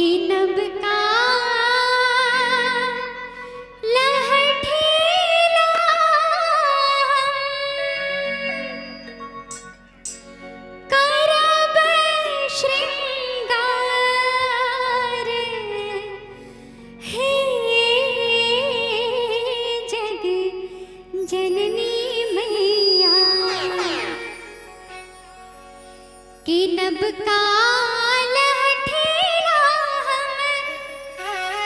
कि नबका लहठेला करब श्रृंगार हे जग जननी मैया कि नबका लहठेला हम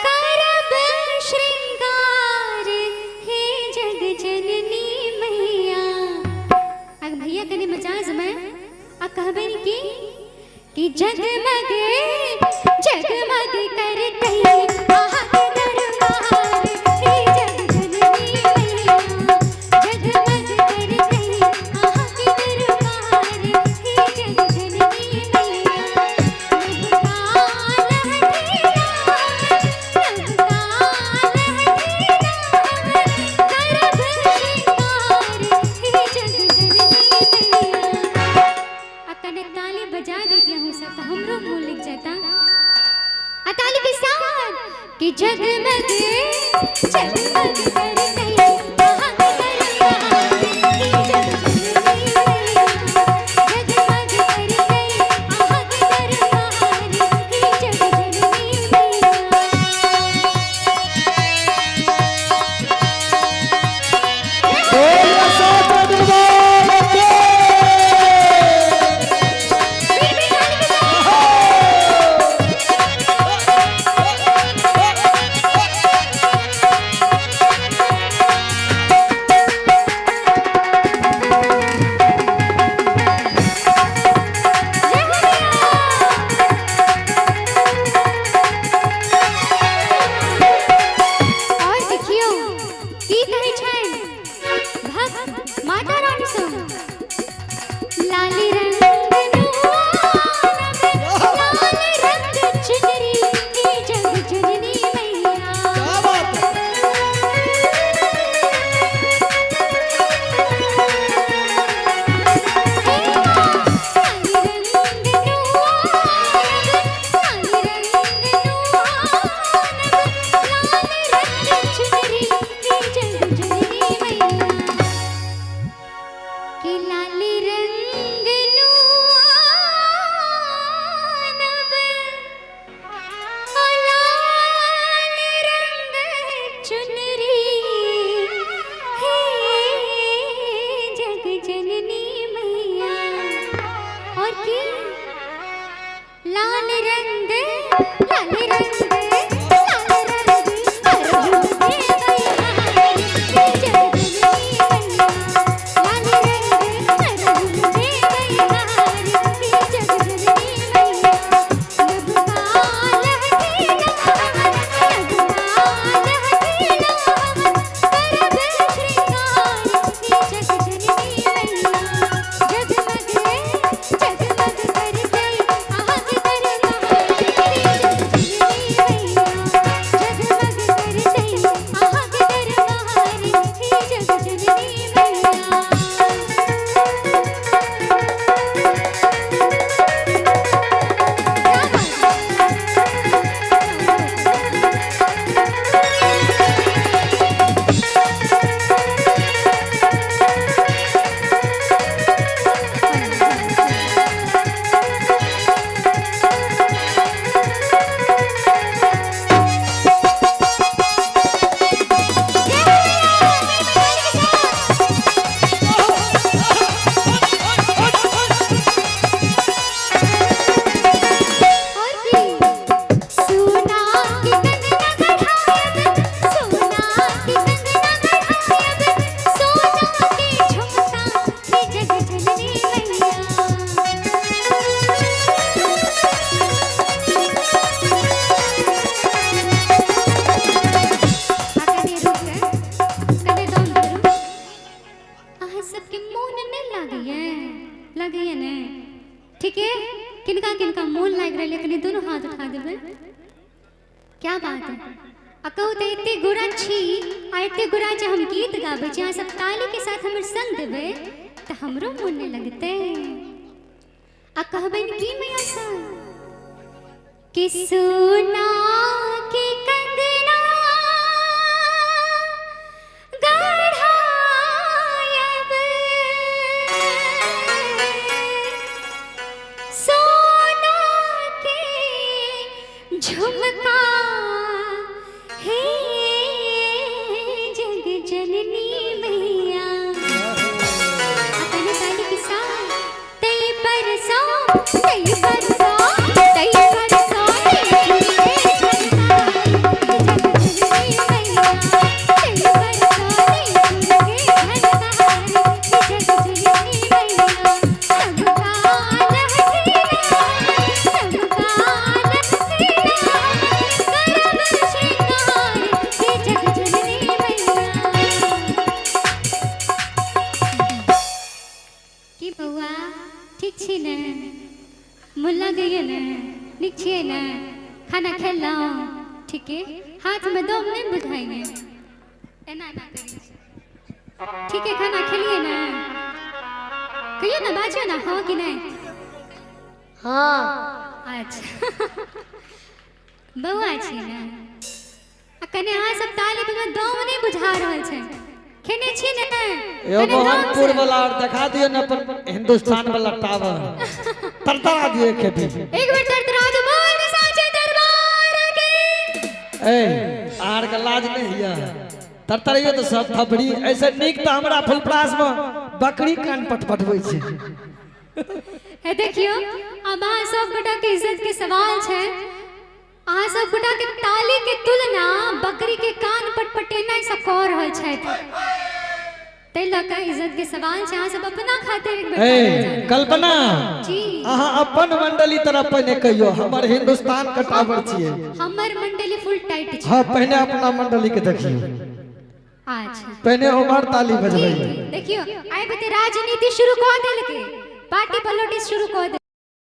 करब श्रृंगार हे जग जननी मैया। आ भैया कने मजाज में आ कहबे कि जगमग जगमग करतै अहाँ के दरबार हे जग जननी मैया। जगमग करतै अहाँ के दरबार हे जग जननी मैया। नबका लहठेला नबका लहठेला करब श्रृंगार हे जग जननी मैया। आ कने ताली बजा देती हूँ सब तो हमरो मुँह लिख जाता। आ ताली के साथ कि जगमग जगमग करतै अहाँ के दरबार हे जग जननी मैया। जगमग करतै अहाँ के दरबार हे जग जननी मैया। बोल साचा दरबार की। फिर भी ताली के साथ। जय हो भैया। और देखियो की कहै छनि भक्त माता रानी सँ लाल रंग नुआनब लाल रंग चुनरी हे जग जननी मैया। क्या बात है। लाल रंग नुआनब लाल रंग नुआनब लाल रंग चुनरी हे जग जननी मैया। कि लाल रंग नुआनब लाल रंग चुनरी हे जग जननी मैया। और की लाल रंग लाल रंग लाल रंग अरहुल देवहार हे जग जननी मैया। लाल रंग अरहुल देवहार हे जग जननी मैया। नबका लहठेला नबका लहठेला करब श्रृंगार हे जग जननी मैया। जगमग जगमग करतै अहाँ के दरबार हे जग जननी मैया। जगमग करतै अहाँ के दरबार हे जग जननी मैया। क्या बात जय हो भैया, मेरे ताली के साथ। और की सोना की कंगना गढ़ायब सोना की कंगना गढ़ायब सोना के झुमका हे जग जननी मैया। आ कने रुक कने डाउन करू। अहाँ सबके मोन नहि लागैया लागैया ने? ठीक है, किनका किनका मोन लागि रहल है कनी दोनों हाथ उठा देबै। क्या बात है। आ कहू तऽ एते गोरा छी आ एते गोरा जे हम गीत गाबै छी अहाँ सब ताली के साथ हमर संग देबै तऽ हमरो मोन नहि लगतै। आ कहबनि की मैया सँ कि कि सोना के कंगना गढ़ायब, सोना के झुमका हे जग जननी मैया। अपने ताली के साथ तई बरसो, तई बरसो, तई बरसो रे झलकार, जग जननी मैया। तई बरसो रे झलकार, जग जननी मैया। सबका लहसीना, सबका लहसीना, करब श्रृंगार हे जग जननी मैया। की बौआ, ठीक छी ने? मोन लागैए ने? नीक छियै ने? खाना खेलहुँ? ठीके? हाथमे दम नहि बुझाइए, एना एना करै छी। ठीके, खाना खेलियै ने? कहियौ ने, बाजियौ ने, हँ कि नहि? हाँ। अच्छा, बौआ छी ने? आ कने अहाँ सब ताली बजबै, दम नहि बुझा रहल छै। खेने छी ने? यो कने दम मोहनपुर से। वाला और देखा दियो ना अपन हिंदुस्तान वाला टावर, तरतरा दियो खेती। एक बेर तरतरा दो, बोल साचे दरबार के। ए आर के लाज नहीं है? तरतरियो तो सब थपड़ी। ऐसे नीक तो हमरा फुलपरास में बकरी कान पटपटबै छै। हे देखियो, अब अहाँ सब गोटा के इज्जत के सवाल छै। अहाँ सब गोटा के ताली के तुलना बकरी के कान पटपटेनाइ से कऽ रहल छथि, ताहि लऽ कऽ इज्जत के सवाल छै। अहाँ सब अपना खातिर एक बेर ए ताली बजा दियौ। कल्पना जी। अहाँ अपन मंडली तरफ पहिने कहियो, हमर हिंदुस्तान के टावर छियै। हमर मंडली फुल टाइट छै। हाँ, पहिने अपना मंडली के देखियो। अच्छा। पहिने उमर ताली बजबै। देखियो, आइ बते राजनीति शुरू कऽ देलकै, पार्टी पॉलिटिक्स शुरू कऽ देलकै।